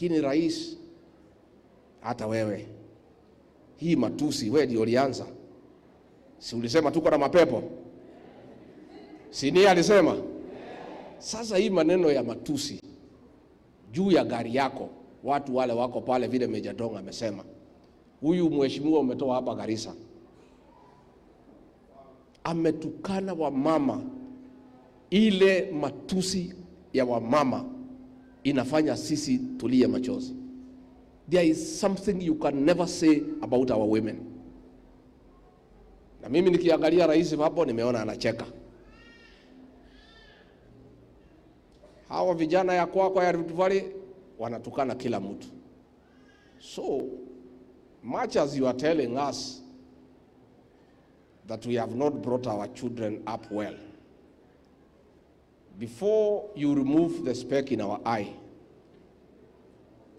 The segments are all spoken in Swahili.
Lakini rais, hata wewe hii matusi wewe ndio ulianza. Si ulisema tuko na mapepo? Si ni alisema? Sasa hii maneno ya matusi juu ya gari yako, watu wale wako pale, vile Meja Dong amesema, huyu mheshimiwa umetoa hapa Garissa ametukana wamama. Ile matusi ya wamama inafanya sisi tulie machozi. There is something you can never say about our women. Na mimi nikiangalia rais hapo nimeona anacheka. Hawa vijana ya kwako ya Rift Valley wanatukana kila mtu. So much as you are telling us that we have not brought our children up well, before you remove the speck in our eye,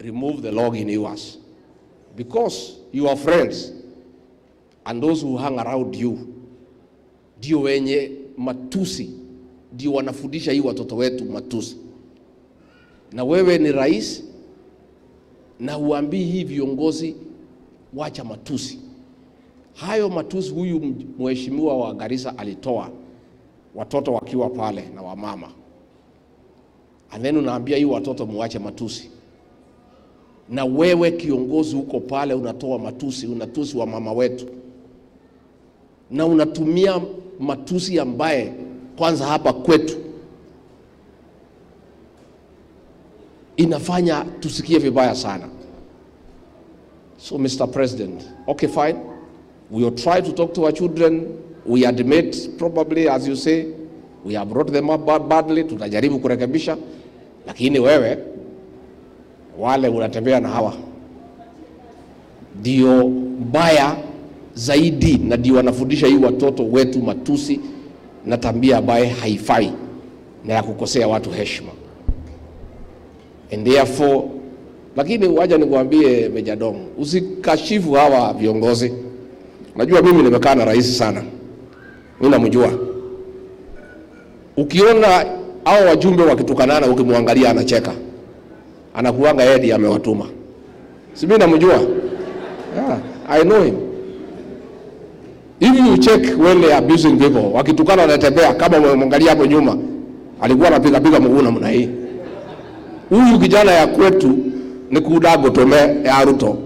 remove the log in yours. Because your friends and those who hang around you ndio wenye matusi, ndio wanafundisha hii watoto wetu matusi. Na wewe ni rais na huambii hii viongozi wacha matusi. Hayo matusi huyu mheshimiwa wa Garissa alitoa watoto wakiwa pale na wamama, and then unaambia hii watoto muache matusi, na wewe kiongozi uko pale unatoa matusi, unatusi wa mama wetu, na unatumia matusi ambaye kwanza hapa kwetu inafanya tusikie vibaya sana. So Mr. President, okay fine, we will try to talk to our children. We admit probably as you say we have brought them up badly, tutajaribu kurekebisha, lakini wewe wale unatembea na hawa ndio mbaya zaidi, na ndio wanafundisha hii watoto wetu matusi na tabia ambaye haifai na ya kukosea watu heshima. And therefore, lakini waja nikuambie Meja Dong, usikashifu hawa viongozi. Najua mimi nimekaa na rais sana, mimi namjua. Ukiona hao wajumbe wakitukanana, ukimwangalia anacheka, anakuanga yeye ndiye amewatuma. Si mimi namjua? Yeah, I know him. If you check when they are abusing people, wakitukana wanatembea kama umemwangalia hapo nyuma, alikuwa anapiga piga mguu namna hii. Huyu kijana ya kwetu ni kuda gotome ya Ruto.